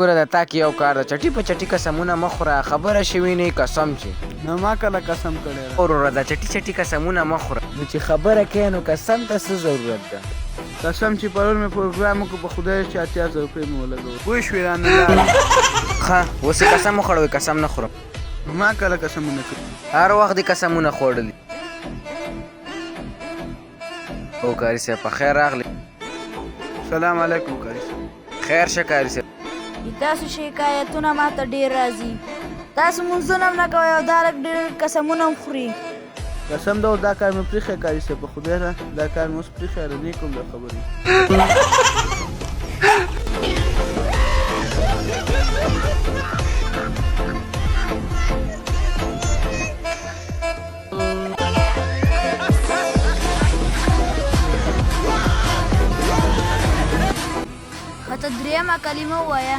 ګوره د تا کې یو کار ده چټي په چټي قسمونه مه خوره خبره شوي نه قسم چې. نو ما کله قسم کړی ده. وروره دا چټي چټي قسمونه مه خوره. نو چې خبره کوې نو قسم ته څه ضرورت ده. قسم چې پرون مې پروګرام وکړ په خدای چې 80,000 روپۍ مې ولګولې. پوه شوې رانه لاړې. ښه اوس یې قسم وخوړ وایي قسم نه خورم. نو ما کله قسمونه کړي. هر وخت دې قسمونه خوړلي. او قاري صاحب په خیر راغلې. سلام علیکم قاري صاحب. خیر شه قاري صاحب. د تاسو شکایتونه ماته ډیر راځي. تاسو لمونځونه هم نه کوئ او دا هلک ډیر قسمونه هم خوري. قسم ده اوس دا کار مې پریښی قاري صاحب په خدای ده دا کار مې اوس پریښی ده نه کوم دا خبرې. ښه ته درېیمه کلمه ووایه.